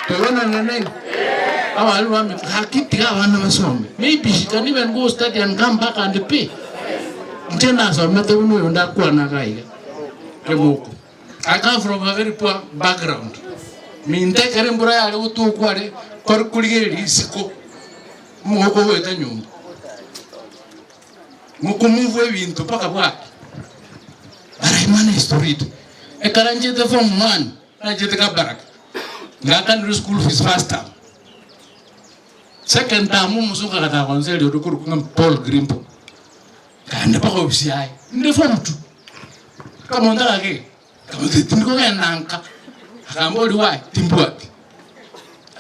Toigwanane nainwe? Abalimu bamino, gaki tiga abana basome. Maybe she can even go study and come back and pay. Inche nasomete buna oyonde akwana iga iga, Kemoko. I come from a very poor background. Minto ekero embura yare gotwa are kware korigereria isiko, omogoko ogoeta nyomba. Mokomove ebinto mpaka bwake. But I managed to read. Ekero nchiete form one, nachete Kabarak, ngakanirwe school fees first term. Second term omosongo agataka gonseria onde okorokwa ng'a Paul Grimbo. Nkaenda mpaka ofisi yaye, inde form two. Nkamonto gaki, nkamotebia tindi kogenda nka, akamboria why, timbwati.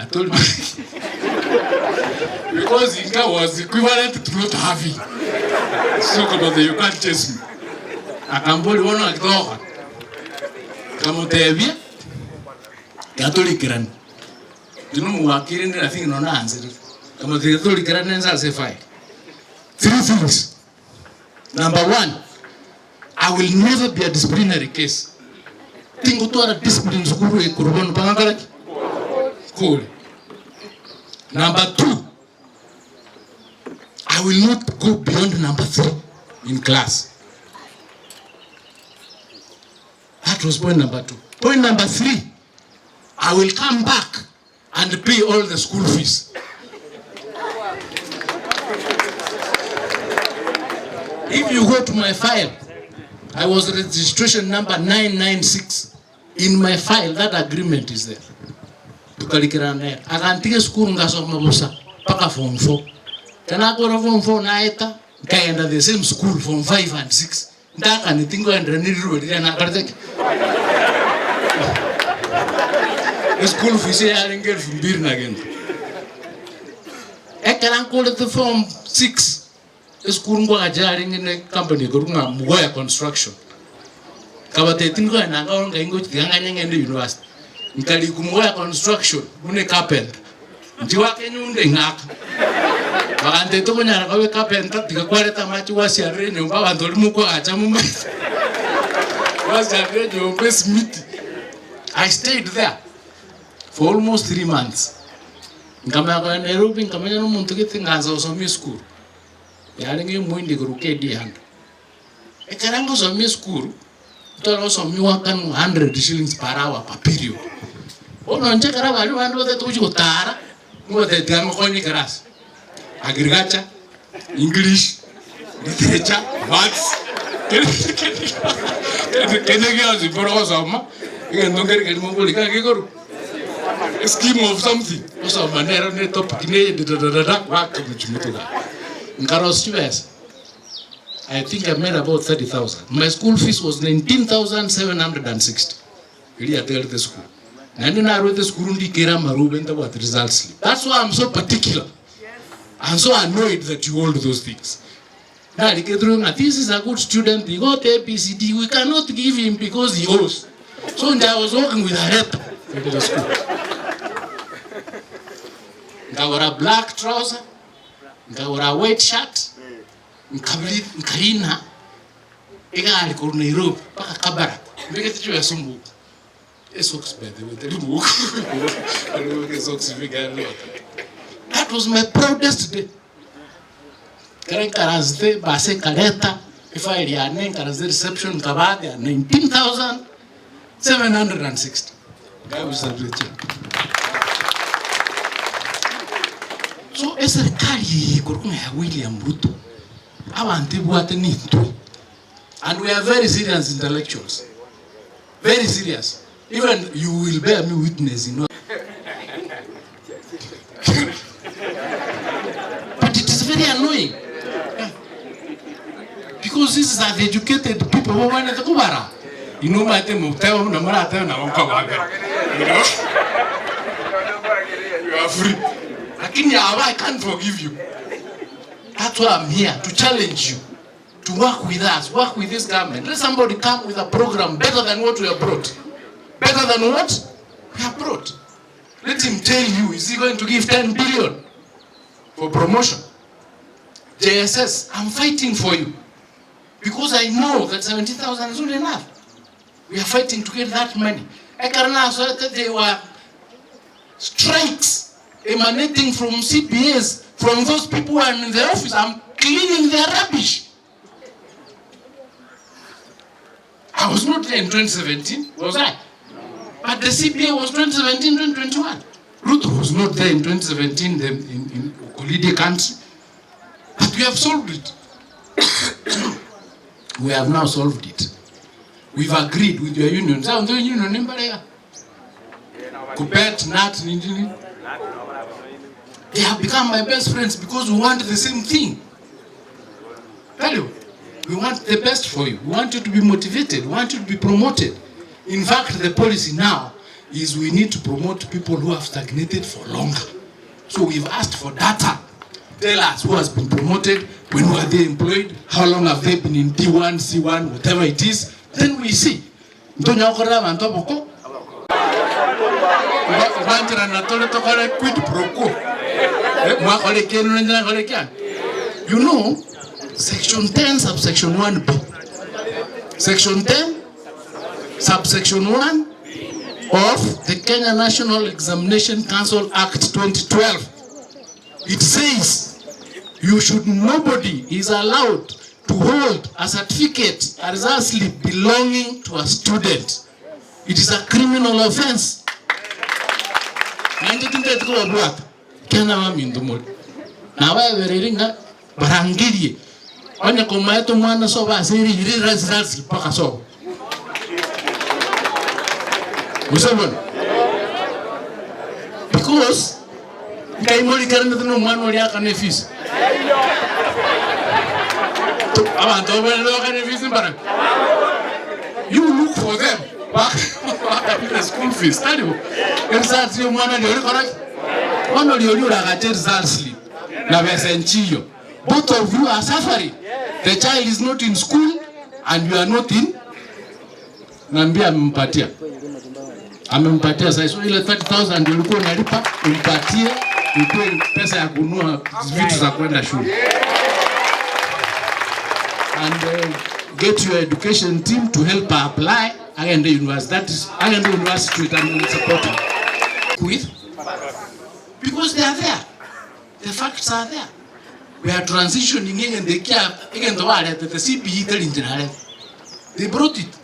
I told him because nka was equivalent to not having. So nkamotebia you can't chase me. Akamboria bono naki togokora? Nkamotebia, tiga torikerane. Inche nomowakiri inde I think nonya naanserete. Nkamotebia torikerane nse ase efile. Three things. Number one, I will never be a disciplinary case. Tingotwara discipline sukuru eye korwa bono mpaka nkore ki? Nkore. Number two, I will not go beyond number three in class. That was point number two. Point number three, I will come back and pay all the school fees. If you go to my file, I was registration number 996. In my file, that agreement is there. Tukarikerana nere. Agantiga esukuru ngasoma bosa mpaka form 4. Ekero nakora form 4 naeta, nkaenda the same school form 5 and 6. Ntakaneti nkoenderera ne riroba riria nakorete ki? Eschool fees yarenge elfu mbili na gento. Ekero nkorete form six, esukuru nkoagacha yarenge ne ecompany ekorokwa ng'a Mugoya Construction. Nkabatebia tindikogenda nka bono nkai ngochi tiga nganye ngende university. Nkarikwa Mugoya Construction buna ecarpenter. Inche goaka enyundo eng'aka. Bagantebia tokonyara koba ecarpenter tiga kwareta amache gwasiarera enyomba abanto baria mokoagacha momaete. Gwasiarera enyomba esimiti. I stayed there for almost three months. Nkamanya kogenda Nairobi nkamenya na omonto gete nkaansa gosomia esukuru. Yarenge omoindi korwa KD Hunter. Ekero ngosomia esukuru, ntware gosomia goakanwa hundred shillings per hour per period. Bono inche ekero abalimu bande batagete gochia gotara, nigo batebia tiga ngokonye ekerasi, agriculture, English, literature, maths, kende gionsi mpore gosoma, egento nkere keria mokorika gekorwa scheme of something, gosoma nero ne etopic neye dadadada, goaka mochie motwe gaki. Nkarosia chibesa. I think I made about 30,000. My school fees was 19,760. Eria yatigarete esukuru. Naende narwete esukuru ndikere amarube ntabwati result slip. That's why I'm so particular. I'm so annoyed that you hold those things. Nariketirwe ng'a this is a good student, he got A, B, C, D. We cannot give him because he owes. So nje I was working with a letter from the school. Nkagora black trouser, nkagora white shirt, Nkabiri nkarina egari korwa Nairobi mpaka Kabarak, mbegete chibesa omouko, esocks by the way tari mouko, nari kobeka esocks bigari rigote. That was my proudest day. Ekero nkaransete ebasi ekareta efile yane nkaransa ereception nkabaa 19,760. Nkabusareche. So eserikari eye ekorokwa ng'a ya William Ruto, abanto ebwate nintwe, and we are very serious intellectuals, very serious, even you will bear me witness in but it is very annoying because these are the educated people babwenerete kobara. Inwe omanyete motebe buna moratebe nabo nkogoakera. You know? You are free. Lakini aba I can't forgive you. That's why I'm here to challenge you to work with us, work with this government. Let somebody come with a program better than what we have brought. Better than what we have brought. Let him tell you, is he going to give 10 billion for promotion? JSS, I'm fighting for you. Because I know that 70,000 is not enough. We are fighting to get that money. Ekero nasoete they were. strikes emanating from CBAs from those people who are in the office. I'm cleaning their rubbish. I was not there in 2017, was I? But the CBA was 2017, 2021. Ruto was not there in 2017 the, in, in Okolide country. But we have solved it. We have now solved it. We've agreed with your union. Sasa ndio union ni mbalea. Kupet nat nini nini. They have become my best friends because we want the same thing. Tell you, we want the best for you. We want you to be motivated. We want you to be promoted. In fact, the policy now is we need to promote people who have stagnated for longer. So we've asked for data. Tell us who has been promoted, when were they employed, how long have they been in D1, C1, whatever it is. Then we see. Ntonya gokorera abanto oboko Gwancherana tore tokore quid pro quo. Eh, mwakora ekieni nainche nakora ekiane. You know, section 10 subsection 1b. Section 10 subsection 1 of the Kenya National Examination Council Act 2012. It says you should nobody is allowed to hold a certificate a result slip belonging to a student. It is a criminal offense. Nainche tinteti kobabwata, ekiagera nabaminto more. Nabaebereire ng'a barangerie, onye komaete omwana sobo ase erire result slip mpaka sobo. Gose bono? Because nkaimorikeranete na omwana oria akane efees. Abanto babwenerete bakane efees mbarabwo? You look for them bakanire school fees, tari bo? Eresult ya omwana riria orikora ki? Bono riria oragache eresult slip na besa enchiyo, both of you are suffering, the child is not in school and you are not in Naambia amempatia. Amempatia sasa so ile 30000 ulikuwa unalipa umpatie ikuwe pesa ya kununua vitu za kwenda shule. And get your education team to help her apply agende university. That is agende university and support her. With because they are there. The facts are there. We are transitioning egento ekia egento baretete CBE tari inche narete. They brought it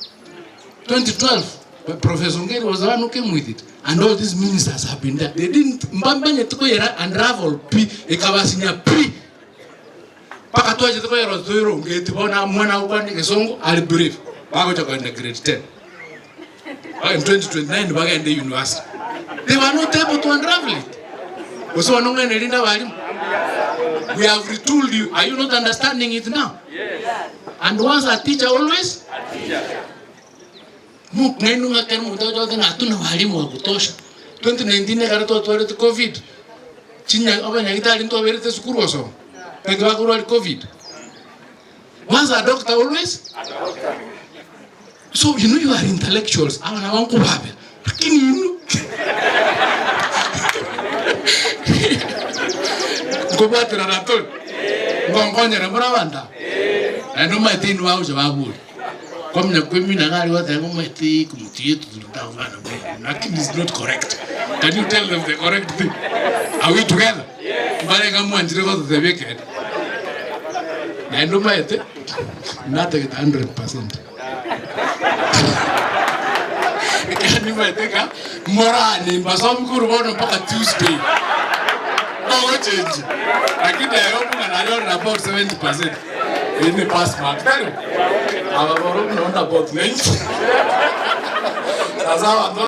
2012 Professor Ongeri was the one who came with it and all these ministers have been there. They didn't mbambanyeti koyera unravel pi ekabasinya pi mpaka twachete koyera toirongeti bono omwana agokwana egesongo are brave bagocha kogenda grade 10 in 2029 bagende university. They were not able to unravel it. Gose bono ng'aine rinde abalimu. We have retooled you. Are you not understanding it now? And once a teacher always Mong'ainu ng'a ekero omonto agocha goteba ng'a hatuna walimu wa kutosha. 2019 ekero twatwarete covid, chinya abanyagitari ntwaberete esukuru gosoma, naki bakorwaria covid. Once a doctor always So you know you are intellectuals, aba nabo nkobabera, lakini inwe nkobwaterana tore, nkonkonyera more abanto aba, naende omanyete inwe bagocha baboria, kwamanya kwemina iga aria gwateba ng'a omanyete komoti yetu tari lakini is not correct, can you tell them the correct thing? Are we together? Mbare iga mwanchire gototebia ekeene, naende omanyete natagete 100%. Ekiagera nimanyete ng'a morani mbasomi korwa bono mpaka Tuesday, mogochenjia, lakini I hope ng'a nanyorire about 70%, eyio ne pass mark, tari bo? Aba barobwo nonye about 90. Sasa abanto.